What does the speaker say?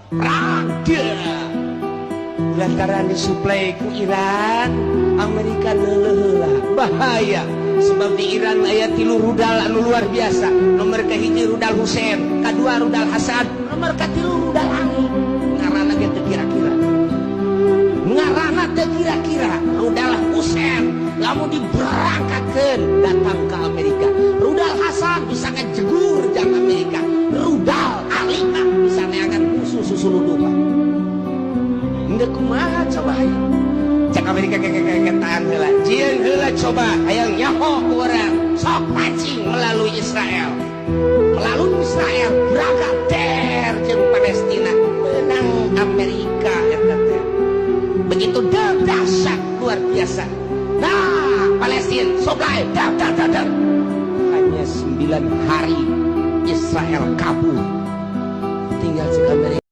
Perang dia lantaran disuplai ku Iran. Amerika neuleuh heula, bahaya, sebab di Iran aya tilu rudal anu luar biasa. Nomor kahiji rudal Hussein, kadua rudal Hasan, nomor katilu rudal Ali. Ngaranna ge teu kira-kira, ngaranna teu kira-kira. Rudal Hussein lamun diberangkatkeun datang ke Amerika, rudal Hasan bisa ngejegur jang Amerika, rudal Ali mah bisa neangan musuh susuludupan. Ndek kumaha coba hayang cek Amerika? Kekekeketaan heula, jieun heula, coba hayang nyaho ku urang. Sok pancing melalui Israel, melalui Israel berangkat der jeung Palestina, menang Amerika eta teh. Begitu dahsyat, luar biasa. Nah, Palestina supply dah dah dah dah. Hanya 9 hari Israel kabur, tinggal cek Amerika.